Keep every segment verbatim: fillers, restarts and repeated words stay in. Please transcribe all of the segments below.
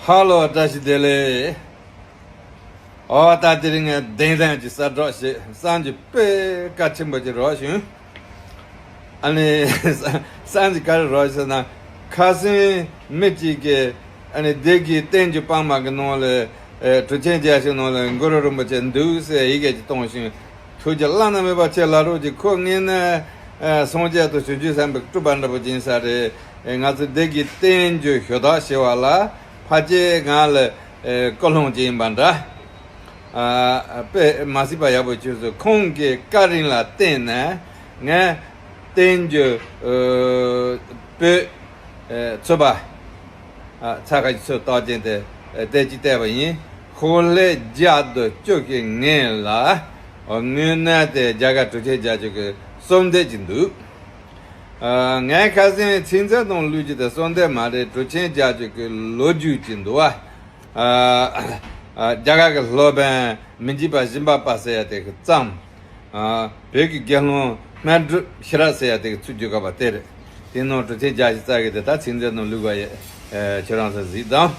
ཧ་ལོ། བཀྲ་ཤིས་བདེ་ལེགས། ཨོ་ད་དེ་རིང་ངས་གདན་འདྲེན་གྱི་གསར་སྒྲོག་བྱེད། གསར་འགྱུར་དཔེ་གལ་ཆེན་པོ་ཅིག་རག་བྱུང་། ཨ་ནི་གསར་འགྱུར་ག་རེ་རག་ཟེར་ན། ཁ་སང་མི་གཅིག་གིས་ཨ་ནི་སྡེ་དགེ་བསྟན་འགྱུར་དཔར་མ་གི་ནང་ལ་ཨེ་གྲུབ་ཆེན་རྒྱལ་མཆོག་ནང་ལ་གུ་རུ་རིན་པོ་ཆེ་འདུག་ཟེར་ཡི་གེ་ཅིག་བཏང་བྱུང་། ཐུགས་རྗེ་བླ་ན་མེད་པ་ཆེ་ལ་རོགས་ཀྱིས། ཁོ་དངོས་གནས་ཨེ་སངས་རྒྱས་དང་བྱང་ཆུབ་སེམས་དཔའི་སྤྲུལ་པ་འདྲ་པོ་ཅིག་ཡིན་ས་རེད། ཨེ་ང་ཚོ་སྡེ་དགེ་བསྟན་འགྱུར་ཞུ་དག་ཞུ་བ་ལ་ཕལ་ཆེར་ང་ལ་ཨེ་ཀུན་སློང་ཅིག་ཡིན་པ་འདྲ། ཨ་དཔེ་མ་སྲིད་པ་ཡག་པོ་བྱུང་སོང་། ཁོང་གི་བཀའ་དྲིན་ལ་བརྟེན་ནས་ངས་བསྟན་འགྱུར་ཨེ་པོད་ཨེ་ཚོད་པ། ཨ་ཚ་ཁ་ཅིག་ཚོད་བཏགས་ཅན་དེ་ཨེ་དེ་ཅིག་བལྟས་པ་ཡིན། ཤོག་ལྷེ་བརྒྱ་དང་བཅུ་གི་ངོས་ལ། ཨ་དངོས་གནས་དེ་རྒྱ་གར་གྲུབ་ཆེན་རྒྱལ་མཆོག་གི་གསོལ་འདེབས་ཅིག་འདུག། ཨ་ངས་ཁ་སང་ཚིག་མཛོད་ནང་བླུགས་རྒྱུ་དེ་གསོལ་འདེབས་མ་རེད། གྲུབ་ཆེན་རྒྱལ་མཆོག་གི་ལོ་རྒྱུས་ཅིག་འདུག་བ། ཨ་ཨ་རྒྱ་གར་གྱི་སློབ་དཔོན་མི་འཇིགས་པ་སྦྱིན་པ་པ་ཟེར་ཡ་དེ་གིས་བརྩམས། ཨ་བོད་ཀྱི་དགེ་སློང་སྨན་སྒྲུབ་ཤེས་རབ་ཟེར་ཡ་དེ་གིས་ཚུར་བསྒྱུར་བ་དེ་རེད། དེ་ནང་གྲུབ་ཆེན་རྒྱལ་མཆོག་རྩ་གི་དེ་ད་ཚིག་མཛོད་ནང་བླུགས་པ་ཡིན། ཨེ་ཁྱེད་རང་ཚོ་གཟིགས་དང་།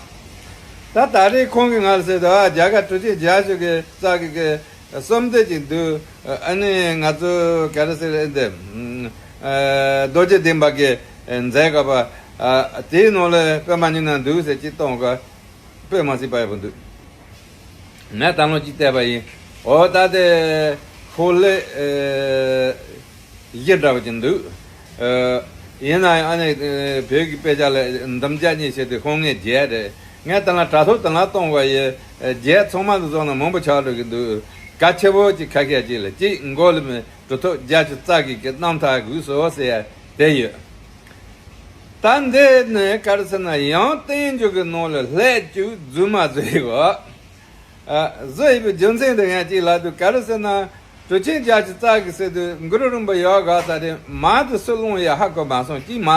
ད་ད་རེས་ཁོང་གིས་ང་ལ་ཟེར་དུས། ཨ་རྒྱ་གར་གྲུབ་ཆེན་རྒྱལ་མཆོག་གི་རྩ་གི་གི་གསོལ་འདེབས་ཅིག་འདུག། ཨ་ནི་ང་ཚོ་ག་རེ་ཟེར་འདི། ཨ་རྡོ་རྗེ་གདན་པ་གིས་མཛད་དགོས་པ། ཨ་དེའི་ནང་ལ་དཔེ་མ་ཉུང་ན་འདུག་ཟེར་ཅིག་གཏོང་ག། དཔེ་མ་སྲིད་པ་ཡག་པོ་འདུག། ངས་ད་ལོ་གཅིག་བལྟས་པ་ཡིན། འོ་ད་དེ་ཤོག་ལྷེ་ཨེ་བཞི་འདྲ་བོ་ཅིག་འདུག། ཨེ་ཡིན་ན་ཡང་ཨ་ནི་ཨེ་བོད་ཀྱི་དཔེ་ཆ་ལ་འདམ་རྒྱག་གཉིས་བྱས་ཏེ་ཤོག་ངོས་བརྒྱད་རེད། ངས་ད་ལ་དྲ་ཐོག་དེ་ལ་གཏོང་བ་ཡིན། ཨེ་བརྒྱད་ཚང་མ་དུ་བཟོ་ན་མང་པོ་ཆགས་འགྲོ་གི་འདུག། གལ་ཆེ་བོ་ཅིག་ཁ་ཤས་ཅིག་ལ་གཅིག་མགོ་ལ་མི་གྲུབ་ཐོབ་རྒྱལ་མཆོག་རྩ་གི་གི་རྣམ་ཐར་སྒུག་སོ་ཟེར་ཡ་དེ་ཡོད། ད་འདི་ནི་ག་རེ་ཟེར་ན། ཡང་བསྟན་འགྱུར་གྱི་ནང་ལ་ལྷད་བཅུག་རྫུན་མ་བཟོས་ཡོད། ཨ་བཟོས་ཡོད་པའི་རྒྱུ་མཚན་དེ་ངས་ཅིག་ལབ་དུས། ག་རེ་ཟེར་ན། གྲུབ་ཆེན་རྒྱལ་མཆོག་རྩ་གི་ཟེར་དུས་གུ་རུ་རིན་པོ་ཡོད་ག་ས་རེད། མ་དེ་སུ་སློང་ཡོད་ཧ་གོ་མ་སོང་། གཅིག་མ་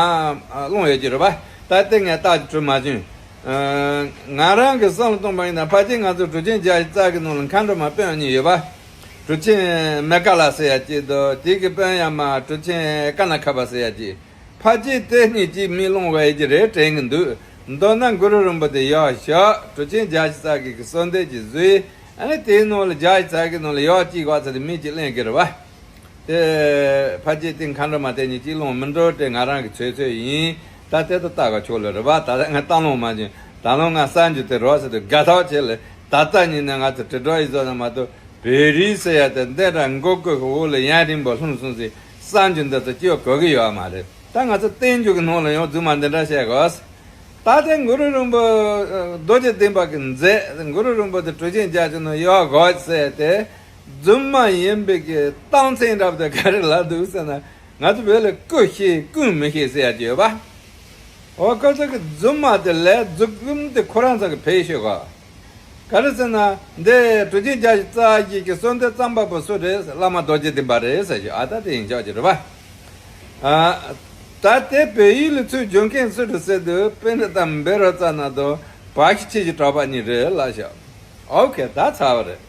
སློང་ཡོད་ཀྱི་རེད་པ། ད་དེ་ངས་རྟགས་ཅིག་གྲུབ་མ་བྱུང་། ཨ་ང་རང་གི་བསམ་བློ་གཏོང་པ་ཡིན་ན། ཕལ་ཆེར་ང་ཚོ་གྲུབ་ཆེན་རྒྱལ་མཆོག་རྩ་གི་ནང་ལ་མཁའ་འགྲོ་མ་དཔོན་གཉིས་ཡོད་པ། གྲུབ་ཆེན་མེ་ཀ་ལ་ཟེར་ཡ་གཅིག་དང་། དེ་གི་དཔོན་ཡ་མ་གྲུབ་ཆེན་ཀ་ན་ཁ་པ་ཟེར་ཡ་གཅིག། ཕལ་ཆེར་དེ་གཉིས་ཀྱིས་མི་སློང་བ་ཡིན་གྱི་རེད་དྲན་གྱི་འདུག། མདོར་ན་གུ་རུ་རིན་པོ་ཆེ་ཡོད་ཤག། གྲུབ་ཆེན་རྒྱལ་མཆོག་རྩ་གི་གི་གསོལ་འདེབས་ཀྱི་བཟོས། ཨ་ནི་དེའི་ནང་ལ་རྒྱལ་མཆོག་རྩ་གི་ནང་ལ་ཡོད་ཅིག་བ་ཚ་དེ་མི་གཅིག་གླེང་གི་རེད་པ། དེ་ཕལ་ཆེར་དེ་མཁའ་འགྲོ་མ་དེ་གཉིས་ཀྱིས་སློང་མི་འགྲོ་དེ་ང་རང་གི་ཚོད་ཚོད་ཡིན། ད་དེ་ད་ལྟ་ག་ཆོག་ལ་རེད་པ། ད་ལྟ་ང་བཏང་ལོང་མ་བྱུང་། ད་ལོ་ང་གསར་འགྱུར་དེ་རག་ཟེར་དུས་དགའ་ཐག་ཆད་ལ། ད་ལྟ་ཉིད་ནས་ང་ཚོ་དྲིལ་བསྒྲགས་ཡིན་བཟོ་ན་མ་གཏོགས། བོད་རིགས་ཟེར་ཡ་དེ་འདི་འདྲ་མགོ་སྐོར་གྱི་འོག་ལ་ཡུན་རིང་པོ་ལྷུང་སོང་ཟེར། གསར་འགྱུར་འདི་ཚོ་སྐྱོ་གོ་གི་ཡོད་མ་རེད། ད་ང་ཚོ་བསྟན་འགྱུར་གྱི་ནང་ལ་ཡང་རྫུན་མ་འདི་འདྲ་བཤད་དགོས། ད་དེ་གུ་རུ་རིན་པོ་རྡོ་རྗེ་གདན་པ་གི་མཛད། གུ་རུ་རིན་པོ་ཆེ་གྲུབ་ཆེན་རྒྱལ་མཆོག་ནང་ཡོད་དགོས་ཟེར་ཏེ། རྫུན་མ་ཡིན་པའི་གི་རྟགས་མཚན་འདྲ་པོ་དེ་ག་རེ་ལབ་འདུག་ཟེར་ན། ང་ཚོ་བོད་ལ་ཀུ་ཤེས་ཀུན་མི་ཤེས་ཟེར་ཡ་ཅིག་ཡོད་པ། འོ་ཁོ་ཚོ་གི་རྫུན་མ་དེ་ལས་རྫུན་རྐུན་དེ་ཁོ་རང་ཚོ་གི་ཕལ་ཤོས་གོ། ག་རེ་ཟེར་ན། འདི་གྲུབ་ཆེན་རྒྱལ་མཆོག་རྩ་བཞི་གི་གསོལ་འདེབས་བརྩམས་པ་པོ་སུ་རེད། བླ་མ་རྡོ་རྗེ་གདན་པ་རེད་ཟེར་ཞུ། ཨ་ད་དེ་ཡིན་ཆོག་ཅིག་རེད་པ། ཨ་ད་དེ་བོད་ཡིག་ལ་ཚུར་བསྒྱུར་མཁན་སུ་རེད་ཟེར་དུས། དཔེར་ན་ད་བཻ་རོ་ཙ་ན་དང་བ་ཤི་ཆི་ཞེས་གྲགས་པ་གཉིས་རེད་ལབ་ཤག། ཨོ་ཁེ། ད་ཚར་བ་རེད།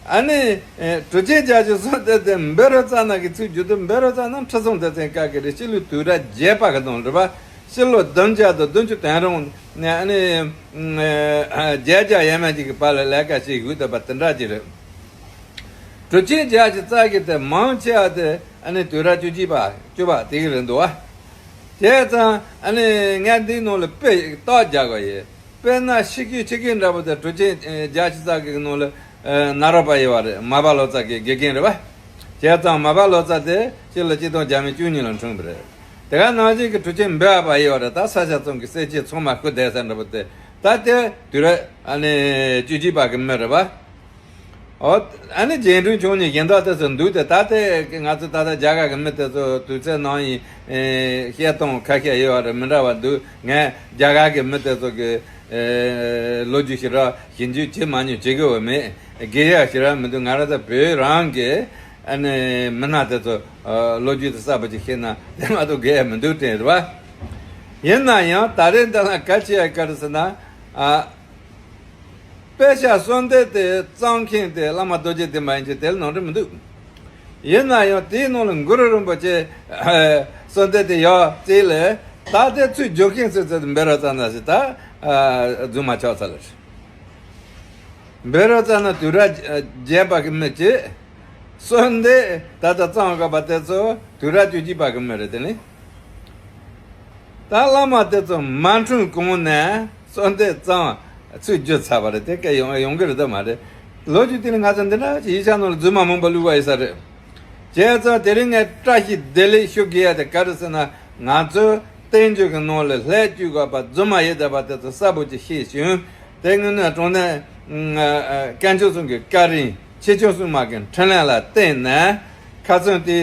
ཨ་ནི་ཨེ་གྲུབ་ཆེན་རྒྱལ་མཆོག་གསོལ་འདེབས་དེ་བཻ་རོ་ཙ་ན་གིས་ཚུར་བསྒྱུར་དུས། བཻ་རོ་ཙ་ན་ཁྲི་སྲོང་ལྡེ་བཙན་སྐབས་ཀྱི་རེད། སྤྱི་ལོ་དུས་རབས་བརྒྱད་པ་གི་ནང་རེད་པ། སྤྱི་ལོ་བདུན་བརྒྱ་དང་བདུན་ཅུ་དོན་གྲངས་ནས་ཨ་ནི་ཨེ་བརྒྱད་བརྒྱ་ཡས་མས་ཅིག་གི་བར་ལ་ལས་ཀ་བྱེད་དགོས་བསྡད་པ་དེ་འདྲ་ཅིག་རེད། གྲུབ་ཆེན་རྒྱལ་མཆོག་རྩ་བཞི་དེ་མང་ཆེ་བ་དེ་ཨ་ནི་དུས་རབས་བཅུ་གཅིག་པ་བཅུ་པ་དེ་གི་རེད་འདུག་བ། བྱས་ཙང་ཨ་ནི་ངས་འདིའི་ནང་ལ་དཔེ་རྟགས་རྒྱག་དགོས་ཡིན། དཔེར་ན་ཤི་ཁུ་ཆི་ཁུ་འདྲ་པོ་དེ་གྲུབ་ཆེན་ཨེ་རྒྱལ་མཆོག་རྩ་བཞི་གི་ནང་ལ་ཨེ་ནཱ་རོ་པ་ཡོད་པ་རེད། མར་པ་ལོ་ཙཱ་གི་དགེ་རྒན་རེད་པ། བྱས་ཙང་མར་པ་ལོ་ཙཱ་དེ་སྤྱི་ལོ་གཅིག་སྟོང་བརྒྱ་མེད་བཅུ་གཉིས་ལ་འཁྲུངས་པ་རེད། དེ་ག་ནང་བཞིན་གྱི་གྲུབ་ཆེན་འབུལ་བ་པ་ཡོད་པ་རེད། ད་ས་སྐྱ་རྫོང་གི་གསེར་ཁྱི་ཚང་མ་རྐུ་བསྡད་ས་འདྲ་པོ་དེ། ད་དེ་དུས་རབས་ཨ་ནི་བཅུ་གཅིག་པ་གི་མི་རེད་པ། ཨོ། ཨ་ནི་རྗེ་དྲུང་ཆུང་གཉིས་གཞན་དག་དེ་ཚོ་འདུག་སྟེ། ད་ལྟའི་ང་ཚོ་ད་ལྟ་རྒྱ་གར་གྱི་མི་དེ་ཚོ་དུས་ཚོད་ནང་ཡིན་ཨེ་བཤད་སྟངས་ཁ་ཤས་ཡོད་པ་རེད། མི་འདྲ་བ་འདུག། ངས་རྒྱ་གར་གྱི་མི་དེ་ཚོ་གི་ཨེ་ལོ་རྒྱུས་ཞེ་དྲག་ཞིབ་འཇུག་བྱེད་མ་མྱོང་། བྱེད་དགོས་པ་མེད། དགོས་ཡ་ཞེ་དྲག་མི་འདུག། ང་རང་ཚོ་བོད་རང་གི་ཨ་ནི་མི་སྣ་དེ་ཚོ་ཨ་ལོ་རྒྱུས་དེ་གསར་པ་ཅིག་ཤེས་ན་དེ་མ་གཏོགས་དགོས་ཡ་མི་འདུག་དྲན་རེད་པ། ཡིན་ན་ཡང་ད་རེས་འདི་ལ་གལ་ཆེ་ཡ་ག་རེ་ཟེར་ན། ཨ། དཔེ་ཆ་གསོལ་འདེབས་དེ་བརྩམས་མཁན་དེ་བླ་མ་རྡོ་རྗེ་གདན་པ་ཡིན་གྱི་དེ་ལ་ནོར་འཁྲུལ་མི་འདུག། ཡིན་ན་ཡང་དེའི་ནང་ལ་གུ་རུ་རིན་པོ་ཆེ་གསོལ་འདེབས་དེ་ཡོད་རྩིས་ལས་ ད་དེ་ཚུར་བསྒྱུར་མཁན་ཟེར་ཚེ་བཻ་རོ་ཙ་ན་ཟེར། ད་རྫུན་མ་ཆགས་ཚར་ལ་རེད། བཻ་རོ་ཙ་ན་དུས་རབས་བརྒྱད་པ་གི་མི་བྱས། གསོལ་འདེབས་ད་ལྟ་བརྩམས་དགོས་པ་དེ་ཚོ་དུས་རབས་བཅུ་གཅིག་པ་གི་མི་རེད། དེ་ནི་ད་བླ་མ་དེ་ཚོ་མ་འཁྲུངས་གོང་ནས་གསོལ་འདེབས་བརྩམས། ཚུར་བསྒྱུར་ཚར་བ་རེད། དེ་སྐད་ཡོང་ཡོང་གི་རེད་དམ་མ་རེད། ལོ་རྒྱུས་དེ་ནི་ང་ཚོ་འདི་འདྲ་ཅིག་ཡིག་ཆ་ནང་ལ་རྫུན་མ་མང་པོ་བླུགས་པ་ཡིན་ས་རེད། བྱས་ཙང་དེ་རིང་ངས་བཀྲ་ཤིས་བདེ་ལེགས་ཞུ་དགོས་ཡ་དེ་ག་རེ་ཟེར་ན། ང་ཚོས་བསྟན་བཅོས་ཀྱི་ནང་ལ་ལྷད་བཅུག་དགོས་པ་རྫུན་མ་ཡིན་བསྡད་པ་དེ་ཚོ་གསལ་པོ་ཅིག་ཤེས་བྱུང་། དེ་སྔོན་ནས་དྲང་གནས་དཀོན་མཆོག་གསུམ་གྱི་བཀའ་དྲིན། ཆོས་སྐྱོང་སྲུང་མ་གི་འཕྲིན་ལས་ལ་བརྟེན་ནས་ཁ་ཚོན་དེ་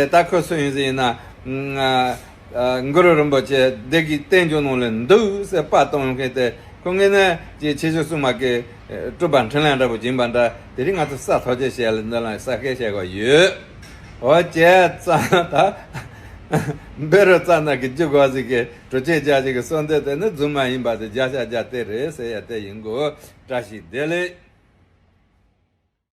ད་ཁོ་སུ་ཡིན་ཟེར་ཡིན་ན། གུ་རུ་རིན་པོ་ཆེ་སྡེ་དགེ་བསྟན་འགྱུར་ནང་ལ་འདུག་ཟེར་པར་བཏང་ཡོང་མཁན་དེ། ཁོ་ངོས་ནས་ཀྱི་ཆོས་སྐྱོང་སྲུང་མ་གི་སྤྲུལ་པ་འཕྲིན་ལས་འདྲ་པོ་སྦྱིན་པ་འདྲ། དེ་རིང་ང་ཚོ་ས་ཐོག་ཅེས་བཤད་ལ་འདི་ལ་ས་སྐད་བཤད་དགོས་ཡོད། འོ་བྱས་ཙང་ད་བཻ་རོ་ཙ་ན་གི་རྒྱུ་གོ་ཟིག་གི་གྲུབ་ཆེན་རྒྱ་ཞིག་གི་གསོལ་འདེབས་དེ་ནི་རྫུན་མ་ཡིན་པ་དེ་བརྒྱ་ཆ་བརྒྱ་དེ་རེད་ཟེར་ཡ་དེ་ཡིན་དགོས། བཀྲ་ཤིས་བདེ་ལེགས།